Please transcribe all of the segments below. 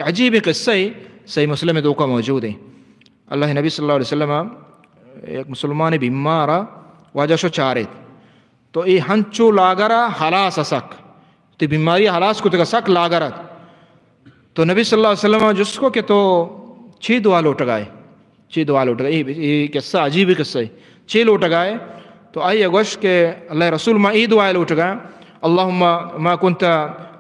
عجیب قصہ ہے، صحیح مسلم دوکا موجود ہے۔ اللہ نبی صلی اللہ علیہ وسلم یک مسلمان بیمار واجہ شو چارت، تو اے ہنچو لاگر ءَ ہلاس ءَ سک، تی بیماری ہلاس کتگ ءَ سک لاگر ات۔ تو نبی صلی اللہ علیہ وسلم ءَ جست کو کہ تو چی دعا لوٹگائے؟ چی دعا لوٹگائے؟ اے، اے قصہ عجیب قصہ ہے۔ چی لوٹگائے؟ تو آئی ءَ گوش کہ اللہ رسول، ما اے دعا لوٹگا، اللهم ما كنت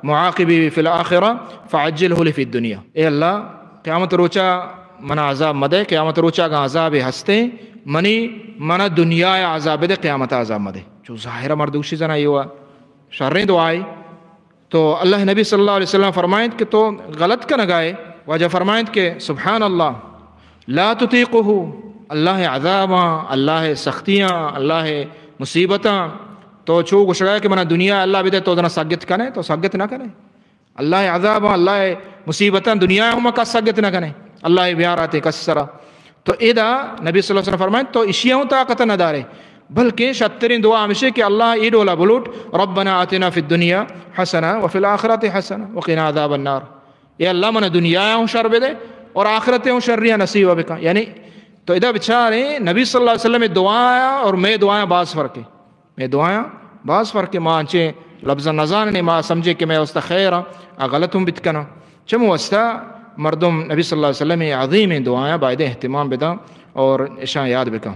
معاقبي في الآخرة فعجله لي في الدنيا۔ اے اللہ، قیامت روچا منا عذاب مدے، قیامت روچا اگاں عذاب ہستے، منی، منا دنیا عذاب دے، قیامت عذاب مدے۔ چو ظاہر مردوشی زنا یہ ہوا شریں دعائے۔ تو اللہ نبی صلی اللہ علیہ وسلم فرمائنت کہ تو غلط کنگائے۔ واجہ فرمائنت کہ سبحان اللہ، لا تطیقہ، اللہ عذاباں، اللہ سختیاں، اللہ مصیبتاں، تو چو گوشگائے کہ منا دنیا اللہ بدے، تو دنا سگت کنے؟ تو سگت نہ کنے۔ اللہ عذاباں، اللہ مصیبتاں، دنیا ہم کس سگت نہ کنے، اللہ بیاراتے کس سرا۔ تو ادا نبی صلی اللہ علیہ وسلم فرمائنت تو اشی ہوں طاقت نہ دارے، بلکہ شترین دعا ہمیشہ کہ اللہ اے ڈولا بلوٹ، ربنا آتنا فی الدنیا حسنہ وفی الآخرۃ حسنہ وقنا عذاب النار۔ اے اللہ منا دنیا ہوں شر بدے اور آخرت ہوں شریا نصیب بکن۔ یعنی تو ادا بچارے نبی صلی اللہ علیہ وسلم دعا اور میں دعا باز فرق ہے۔ میں دعا باز فرق ہے۔ ما انچے لفظ نزان نے، ما سمجھے کہ میں واسطہ خیر آ غلط ہوں بت کنا۔ چمو واسطہ مردم نبی صلی اللہ علیہ وسلم عظیم دعا بائد اہتمام بداں اور اشاں یاد بکن۔